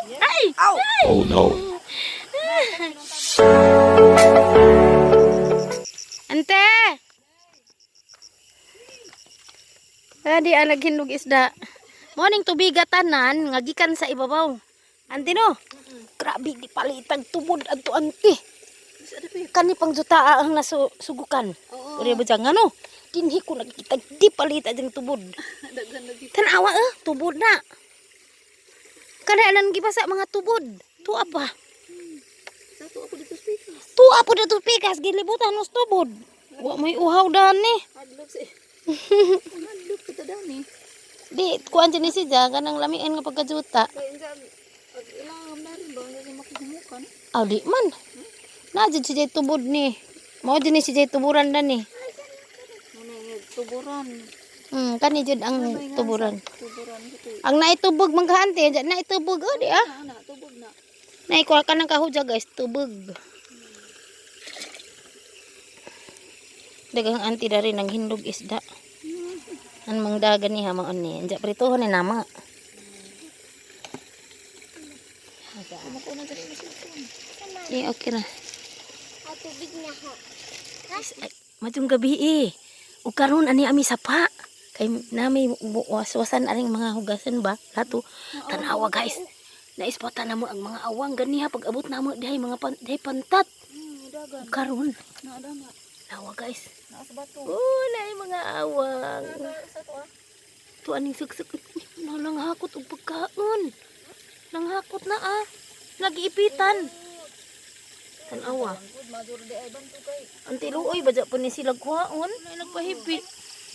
Ay! Oh no. Ante! Adi ang naghinlog isda. Morning tubiga tanan nga gikan sa ibabaw. Ante no? Grabe di palitag tubod adto, ante. Kani pang jutaa ang nasugukan. Oo. Uri ba dyan ano? Dinhi ko nakikita di palita dyan tubod. Daghan lagi. Tanawa eh, tubod na. Kana nan gibasa mga tubod. Tuwa pa. Sa to ako dito speakers. Tuwa po dito pikas gilibutan nos tubod. Wa may uhaw dan ni. Hadlok si. Hadlok kita dani. Di kuan dyan ni siya kanang lamian nga pagkajuta. Kay unsa pag ilang na rin ba unsa si makahumukan? Aw di man. Na jud si Jay tubod ni. Mao jud ni si Jay tuburan dan ni. Muna nga tuburan. Kani jud ang tuburan. Tuburan ito. Ang naitubog man ka ante, dyan naitubog oh di ah. Na na tubog na. Naikuha ka ng kahudya guys, tubog. Daghang anti dari nang hindog isda. An mangdagan ni ha maon ni. Anja prituhon ni nama. Kumukuha na dali mo cellphone. Di okay na. Tubig na ho. Ay, matong gabi eh. Ug karon ani ami sapa. Kay nami waswasan aring mga hugasan ba? Lato. Tanawa guys. Naispatan na mo ang mga awang ganiha pag abot na mo dihay mga pan, dihay pantat. Dagan. Ug karon Na na. nawa guys. Na sa bato. Oh, naay mga awang. Sa to ah. To aning suksok. Nalanghakot og pagkaon. Nanghakot na ah. Nagiipitan. Tanawa. Good major di ay banto kay. Ang tiluoy ba po ni sila kuhaon? Ay nagpahipi.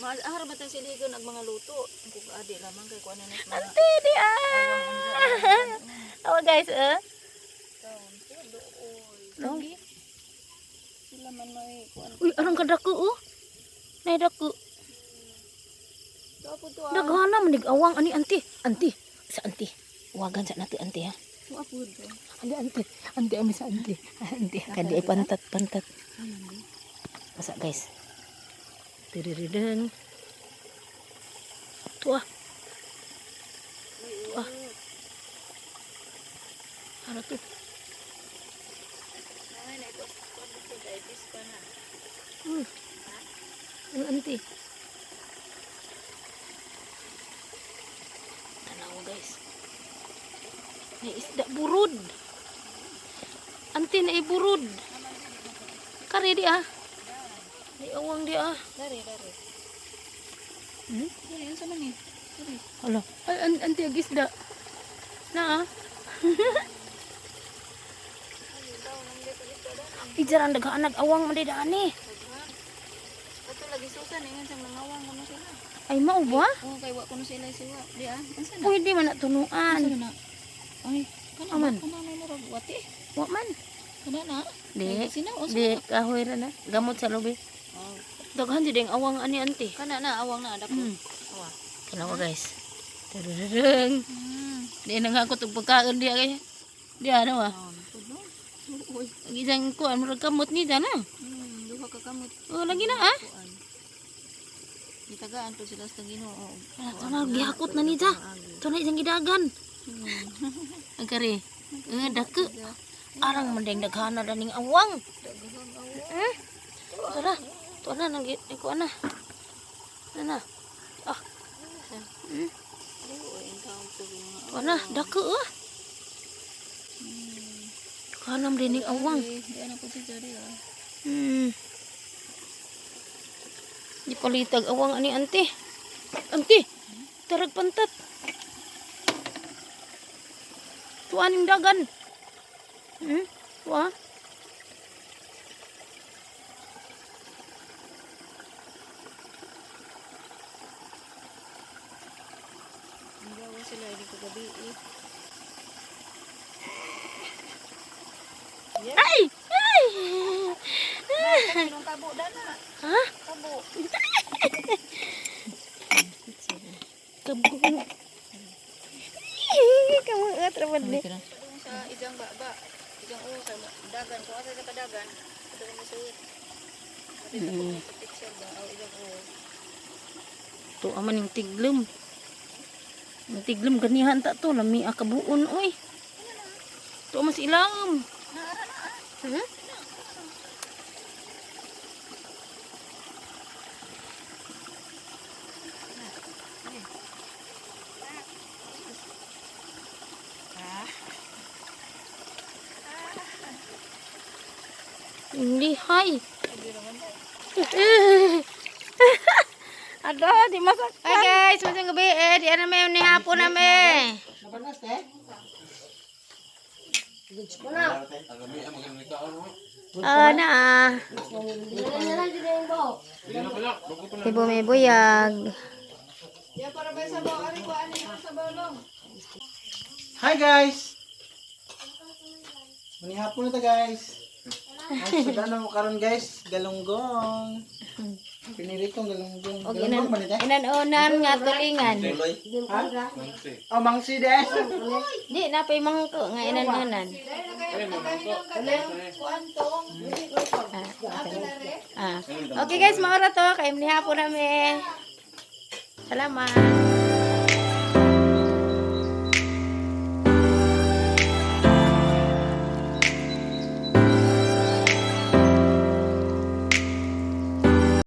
Maahar ba tayo siligon ang mga luto? Kung adi lamang kay kuan na mga Ante di ah. Awa guys eh. taon. No? Sila man may kuan. Uy, anong kadako oh? Nay dako. To po to ah. Daghana man awang ani ante. Ante, sa ante. Wagan sa nato ante ha. To po to. Ante ante, ante ami sa ante. Ante kadi ay pantat pantat. Masa guys. Tirirideng. Tuah. Tuah. Ano to? Ay, na ito. Kuan dito kay pa na. Ano ante? Tanawa guys. May isda burod. Ante na burod. Kare di ah. May awang di ah. Dari, dari. Hmm? Dari, unsa man ni? Dari. Hala. Ay, ante ang isda. Na ah. Ijaran daghanag awang man di daan eh. Ato lagi susan ingon sa mga awang kuno sila. Ay mao ba? Oh, kay wa kuno sila siwa. Di ah. Unsa na? Pwede man na tunuan. Unsa na? Ay, kana Aman. kana na murag wati. Wa man. Kana na. Di. Sino unsa? Di kahoy ra na. Gamot sa lubi. Oh. Daghan jud ang awang ani ante. Kana na awang na dako. Awa. Tanawa guys. Tararang. Di na nga ako tug pagkaon di kay. Di ano ah. Oh, puno. Uy. Ang isang kuan murag kamot ni dana. Duha ka kamot. Oh, lagi na ah. Kuan. Gitagaan po sila sa Ginoo. Ala, to na gihakot na ni ja. To na isang gidagan. Ang kare. Eh dako. Arang man ding daghana daning awang. Eh? Tara. To na nang kuan na. Na na. Ah. To na dako ah. Kanam dining awang. Di ana po si Jari ah. Di palitag awang ani ante. Ante. Tarag pantat. Tuan yung dagan. Wa. Ang gawa sila ini kagabi eh. Ay! Ay! Sinong tabo dana? Ha? Tabo. Kamu. Kamu atrapad ni. Sa ijang baba, ijang ulo sa dagan, kung asa sa kadagan, ito mo suwit. Pati sa picture ba, o ijang ulo. To aman yung tiglom. Yung tiglom ganihan ta to lami akabuon oy. Tuo mas ilam. Hmm? Hindi, hay. Ada, di masaktan. Hi guys, masang gabi eh. Di ana may ni hapon na me. Ah, na. Ibo may buyag. Hi guys! Manihapon na ta guys. Ang sudan mo karon guys, galunggong. Pinili kong galunggong. Og Galunggong inan ba ni te? inanunan nga tulingan. Ha? Oh, mangsi de. Di na pay mangko nga inanunan. Ah. Okay guys, maora to kay ni hapon na me. Salamat.